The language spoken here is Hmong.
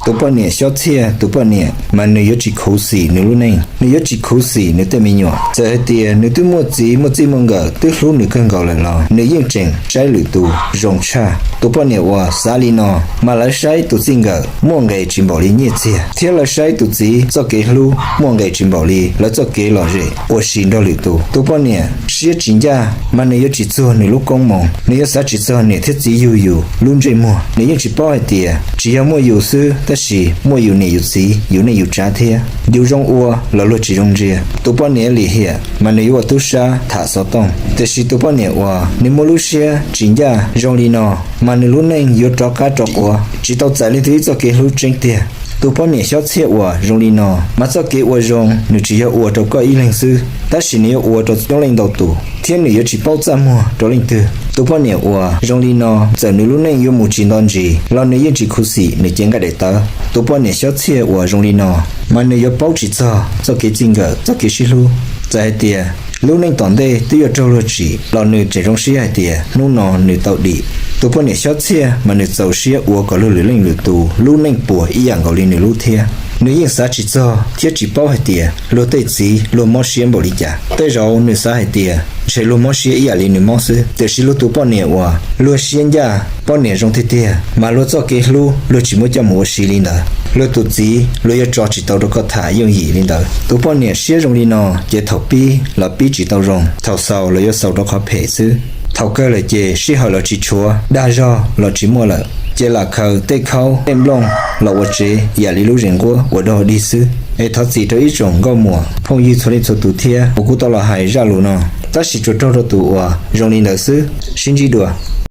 Tus poj niam xyob txhiaj, tus poj niam mas nws yuav tsis khuv xim nws lub neej, nws yuav tsis khuv xim nws tej me nyuam. Txawm hais tias nws twb muaj txiv muaj txij muaj nkawm twb hlub nws kawg nkaus lawm los nws yeej tseem saib lwm tus zoo tshaj. Tus poj niam uas xav li no mas lawv saib tus txij nkawm muaj nqis tsis npaum li nyiaj txiag, thiab lawv saib tus txiv txoj kev hlub muaj nqis tsis npaum li lawv txoj kev lom zem ua si nrog lwm tus. Tus poj niam siab tsis ncaj mas nws yuav tsis txuag nws lub koob moo, nws yuav xav tsis txog niam thiab txiv yug yus lub ntsej muag. Nws yeej tsis paub hais tias tsis yog muaj yus xwb tab sis muaj yus niam yus txiv yus neej yus tsav thiab. Yus zoo ua los luag tsis zoo ntsia. Tus poj niam lim hiam mas nws yuav ua tub sab tham xov tooj, tiam sis tus poj niam uas nws muaj lub siab tsis ncaj zoo li no mas nws lub neej yuav rov qab rov quav, tsis tau txais leej twg ib txoj kev hlub tseeb tiag. Tus poj niam xyob txhiaj uas zoo li no mas txoj kev ua zoo nws tsis yog ua rau koj ib leeg xwb, tab sis nws yuav ua rau coob leej ntau tus thiab nws yuav tsis paub txaj muag rau leej twg. Tus poj niam uas zoo li no txawm nws lub neej yuav mus tsis nto ntsis los nws yeej tsis khuv xim nws cev nqaij daim tawv. Tus poj niam xyob txhiaj uas zoo li no mas nws yuav paub tsis txog txoj kev txij nkawm txoj kev sib hlub. Txawm hais tias lub neej tom ntej twb yuav raug luag tsim los nws tseem zoo siab hais tias hnub no nws tau dim. Tus poj niam xyob txhiaj mas nws txaus siab ua kom luag lwm leej lwm tus lub neej puas ib yam nkaus li nws lub thiab. Nws yeej xav tsis txog thiab tsis paub hais tias luag tej txiv luag mob siab npaum li cas. Tej zaum nws xav hais tias ntshe luag mob siab ib yam li nws mob xwb, tiam sis luag tus poj niam uas luag siab ncaj, poj niam zoo tiag tiag mas luag txoj kev hlub luag tsis muab coj mus ua si li ntawd. Luag tus txiv luag yuav tso tsis tau rau koj tham yooj yim li ntawd. Tus poj niam siab zoo li no ces thaum pib los pib tsis tau zoo, thaum xaus los yuav xaus rau qhov phem xwb. Thaum kawg lawm ces sij hawm los tsis tshuav, dag zog los tsis muaj lawm, ces lam khaws tej khaub tej nplooj los ua tsev yam li lub zeem nquab ua dog dig xwb. Es thov txim rau ib tsoom nkauj muam phooj ywg txhua leej txhua tus thiab uas kuv tau los hais zaj lus no, tab sis tsuas raug rau tus uas zoo li ntawd xwb. Sib ntsib dua.